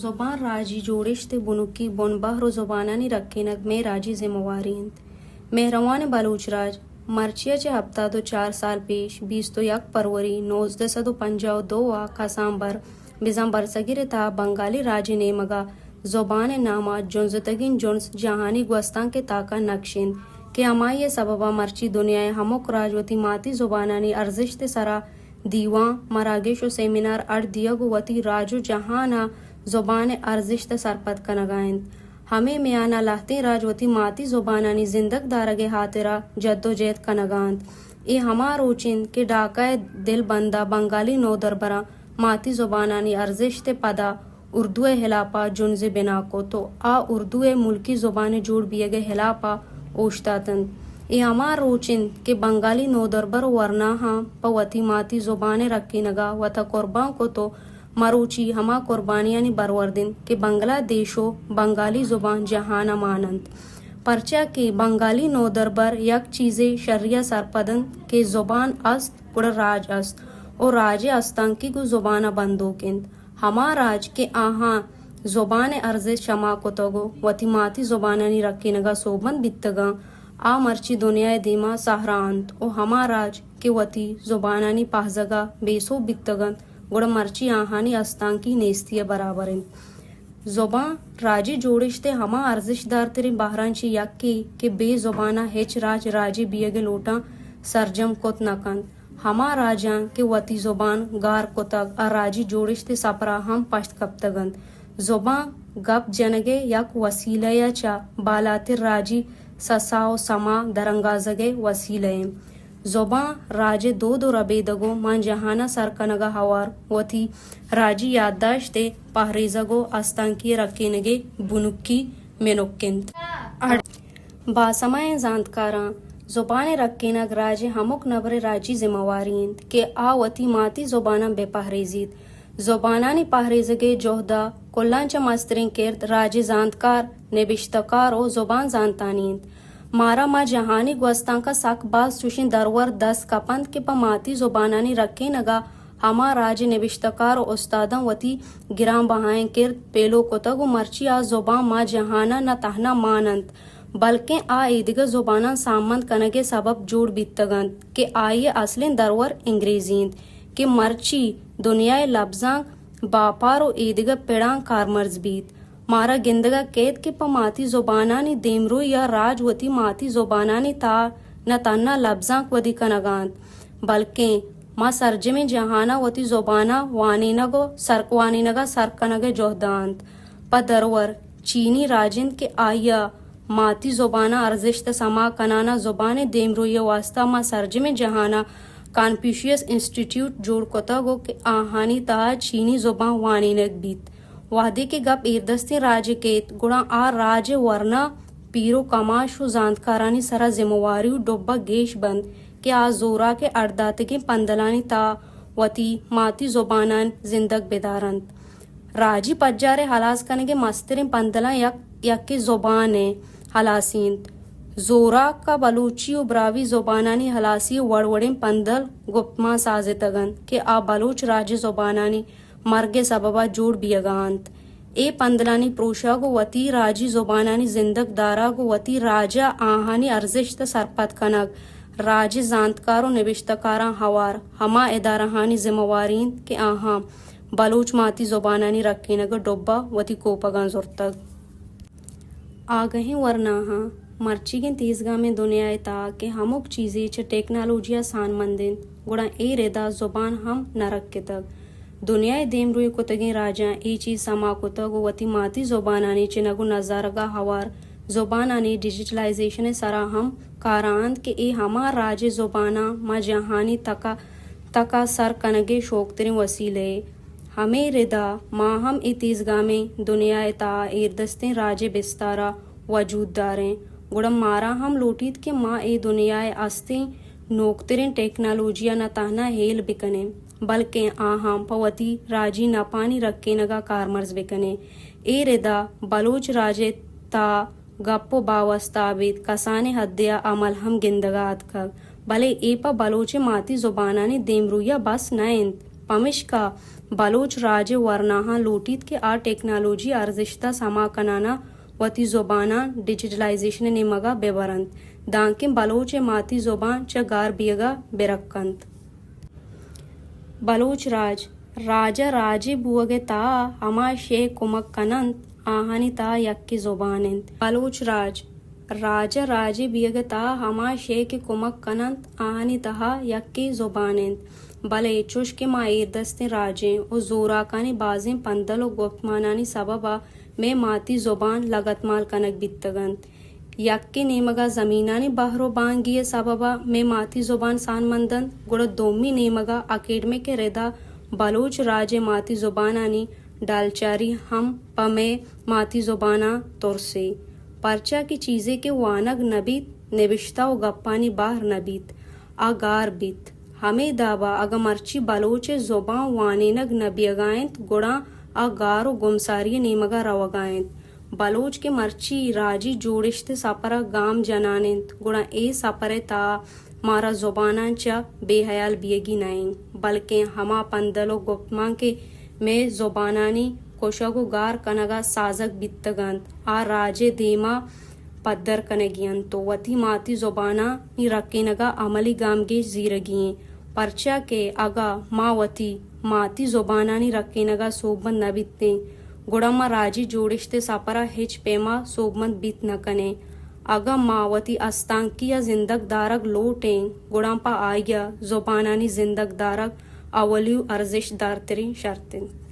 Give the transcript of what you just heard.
زبان، راجی جوڑشت ءِ بنکی بنبہر ءُ زبانانی رکینگ مئے راجی ذمہ واری اِنت۔ مہروانیں بلوچ راج، مرچی ءَ چہ ہپتاد ءُ چار سال پیش، بیست ءُ یک پروری نوزدہ سد ءُ پنجاہ ءُ دو ءَ کسانبر بزاں برصغیر ءِ تہا بنگالی راجے ءِ نیمگ ءَ زبان ءِ نام ءَ جنزتگیں جنز جہانی گوستانک ءِ تاک ءَ نکش اِنت کہ ہمائی ءِ سبب ءَ مرچی دنیا ءِ ہمک راج وتی ماتی زبانانی ارزشت ءِ سرا دیوان، مراگش ءُ سیمینار اڈ دیگ ءُ وتی راج ءُ جہان ءَ زبان ءِ ارزشت ءَ سرپد کنگ ءَ اِنت۔ ہمے میان ءَ لہتیں راج وتی ماتی زبانانی زندگ دارگ ءِ ہاترا جدوجہد کنگ ءَ اَنت۔ اے ہما روچ اِنت کہ ڈھاکہ ءِ دلبند ءَ بنگالی نودربراں ماتی زبانانی ارزشت ءِ پدا اردو ءِ ہلاپ ءَ جنزے بنا کت ءُ آ اردو ءِ ملکی زبانے جوڑ بیگ ءِ ہلاپ ءَ اوشتات اَنت۔ اے ہما روچ اِنت کہ بنگالی نودربر ءُ ورناہاں پہ وتی ماتی زبان ءِ رکینگ ءَ وت ءَ قربان کت ءُ مروچی ہما قربانیانی برورد اِنت کہ بنگلہ دیش ءُ بنگالی زبان جہان ءَ مان اَنت۔ پرچا کہ بنگالی نودربر یک چیزے شری ءَ سرپد اَنت کہ زبان است، گڑا راج است ءُ راج ءِ استانکی گوں زبان ءَ بندوک اِنت۔ ہما راج کہ آہاں زبان ءِ ارزشت شما کتگ ءُ وتی ماتی زبانانی رکینگ ءَ سوبمند بیتگ اَنت، آ مرچی دنیا ءِ دیما سہرا اَنت ءُ ہما راج کہ وتی زبانانی پہزگ ءَ بے سوب بیتگ اَنت، گڑا مرچی آہانی استانکی نیستی ءِ برابر اِنت۔ زبان راجی جوڑشت ءِ ہما ارزشت دارتریں بہراں چہ یکے کہ بے زبان ءَ ہچ راج راجے بیگ ءِ لوٹاں سرجم کت نہ کنت۔ ہما راجاں کہ وتی زبان گار کتگ، آ راجی جوڑشت ءِ سپر ءَ ہم پشت کپتگ اَنت۔ زبان گپ جنگ ءِ یک وسیلہ ءَ چہ بالاتر راجی سسا ءُ سما درانگازگ ءِ وسیلہ اِنت۔ زبان راج ءِ دود ءُ ربیدگ ءُ مان جہان ءَ سر کنگ ءَ ہوار وتی راجی یادداشت ءِ پہریزگ ءُ استانکی ءِ رکینگ ءِ بنکی منک اِنت۔ باسمائیں زانتکاراں زبان ءِ رکینگ راج ءِ ہمک نبر ءِ راجی ذمہ واری اِنت کہ آ وتی ماتی زباناں بہ پہریزیت۔ زبانانی پہریزگ ءِ جہد ءَ کلاں چہ مستریں کرد راج ءِ زانتکار، نبشتہ کار ءُ زبان زانتانی اِنت۔ مارا ماں جہانی گوستانک ءَ سک باز چوشیں درور دست کپ اَنت کہ پہ ماتی زبانانی رکینگ ءَ ہما راج ءِ نبشتہ کار ءُ استاداں وتی گران بہائیں کرد پیلو کتگ ءُ مرچی آ زبان ماں جہان ءَ نہ تہنا مان اَنت، بلکیں آ ایدگہ زباناں ساممند کنگ ءِ سبب جوڑ بیتگ اَنت کہ آئی ءِ اصلیں درور انگریزی اِنت کہ مرچی دنیا ءِ لبزانک، باپار ءُ ایدگہ پڑاں کارمرز بیت۔ مارا گندگ ءَ کیت کہ پہ ماتی زبانانی دیمروئی ءَ راج وتی ماتی زبانانی تہا نہ تہنا لبزانک ودی کنگ ءَ اَنت، بلکیں ماں سرجمیں جہان ءَ وتی زبان ءِ وانینگ ءُ سر، وانینگ ءَ سر کنگ ءِ جہد ءَ اَنت۔ پہ درور چینی راج اِنت کہ آئی ءَ ماتی زبان ءِ ارزشت ءِ سما کنان ءَ زبان ءِ دیمروئی ءِ واستہ ماں سرجمیں جہان ءَ کنفیوشیس انسٹیٹیوٹ جوڑ کتگ ءُ کہ آہانی تہا چینی زبان وانینگ بیت۔ وہدے کہ گپ ایردستیں راج ءِ کیت، گڑا آ راج ءِ ورنا پیر ءُ کماش ءُ زانتکارانی سرا ذمہ واری ءُ ڈبہ گیش بنت کہ آ زوراک ءِ اڈ داتگیں پندلانی تہا وتی ماتی زباناں زندگ بدار اَنت۔ راجی پجار ءِ ہلاس کنگ ءِ مستریں پندلاں یک، یکے زبان ءِ ہلاسی اِنت۔ زوراک ءَ بلوچی ءُ براہوئی زبانانی ہلاسی ءِ وڑ وڑیں پندل گپتماں سازتگ اَنت کہ آ بلوچ راج ءِ زبانانی مرگ ءِ سبب ءَ جوڑ بیگ ءَ اَنت۔ اے پندلانی پروشگ ءُ وتی راجی زبانانی زندگ دارگ ءُ وتی راج ءَ آہانی ارزشت ءَ سرپد کنگ، راج ءِ زانتکار ءُ نبشتہ کاراں ہوار ہما ادارہانی ذمہ واری اِنت کہ آہاں بلوچ ماتی زبانانی رکینگ ءِ ڈبہ وتی کوپگاں زرتگ۔ آگہیں ورناہاں مرچیگیں تیزگامیں دنیا ءِ تہا کہ ہمک چیزے چہ ٹیکنالوجی ءَ سانمند اِنت، گڑا اے رد ءَ زبان ہم نہ رکتگ۔ دنیا ءِ دیمروئی کتگیں راجاں اے چیز سما کتگ ءُ وتی ماتی زبانانی چنگ ءُ نزارگ ءَ ہوار زبانانی ڈیجیٹلائزیشن ءِ سرا ہم کار ءَ اَنت کہ اے ہما راج ءِ زباناں ماں جہانی تک ءَ، تک ءَ سر کنگ ءِ شوکتریں وسیلہ یے۔ ہمے رد ءَ ما ہم اے تیزگامیں دنیا ءِ تہا ایردستیں راج ءِ بستار ءَ وجود دار ایں، گڑا مارا ہم لوٹیت کہ ما اے دنیا ءِ استیں نوکتریں ٹیکنالوجی ءَ نہ تہنا ہیل بکنیں، بلکیں آہاں پہ وتی راجی نپانی رکینگ ءَ کارمرز بکنیں۔ اے رد ءَ بلوچ راج ءِ تہا گپ ءُ باوست ءَ ابید کسانیں حدے ءَ عمل ہم گندگ ءَ اتکگ، بلے اے پہ بلوچ ءِ ماتی زبانانی دیمروئی ءَ بس نہ اِنت، پمشکا بلوچ راج ءِ ورناہاں لوٹیت کہ آ ٹیکنالوجی ارزشت ءَ سما کنان ءَ وتی زباناں ڈیجیٹلائزیشن ءِ نیمگ ءَ بہ بر انت، دانکہ بلوچ ءِ ماتی زبان چہ گار بیگ ءَ بہ رکنت۔ بلوچ راج، راج ءَ راجے بوگ ءِ تہا ہما شے کمک کن انت، آہانی تہا یکے زبان انت۔ بلوچ راج، راج ءَ راجے بیگ ءِ تہا ہما شے کہ کمک کن انت، آہانی تہا یکے زبان انت۔ بلے چوش کہ ما ایردستیں راجیں و زوراکانی بازیں پندل و گپتمانانی سبب ءَ مئے ماتی زبان لگتمال کنگ بیتگ انت، یکے نیمگ ءَ زمینانی بہر و بانگی ءِ سبب ءَ مئے ماتی زبان سانمند انت، گڑا دومی نیمگ ءَ اکیڈمک ءِ ردا بلوچ راج ءِ ماتی زبانانی ڈالچاری ہم پہ مئے ماتی زباناں ترسے، پرچا کہ چیزے کہ وانگ نہ بیت، نبشتہ و گپانی بہر نہ بیت، آ گار بیت۔ ہمے داب ءَ اگاں مرچی بلوچ ءِ زبان وانینگ نہ بیگ ءَ انت، گڑا آ گار و گمساری ءِ نیمگ ءَ روگ ءَ انت۔ بلوچ کہ مرچی راجی جوڑشت ءِ سپر ءَ گام جنان انت، گڑا اے سپر ءِ تہا مارا زباناں چہ بے ہیال بیگی نہ انت، بلکیں ہما پندل و گپتمان کہ مئے زبانانی کشگ و گار کنگ ءَ سازگ بیتگ انت، آ راج ءِ دیم ءَ پدر کنگی انت و وتی ماتی زبانانی رکینگ ءَ عملی گامگیج زیرگی انت، پرچا کہ اگاں ما وتی ماتی زبانانی رکینگ ءَ سوبمند نہ بیتیں، گڑا ما راجی جوڑشت ءِ سپر ءَ ہچ پیم ءَ سوبمند بیت نہ کنیں۔ اگاں ما وتی استانکی ءَ زندگ دارگ لوٹ ایں، گڑا پہ آئی ءَ زبانانی زندگ دارگ اولی و ارزشت دارتریں شرط انت۔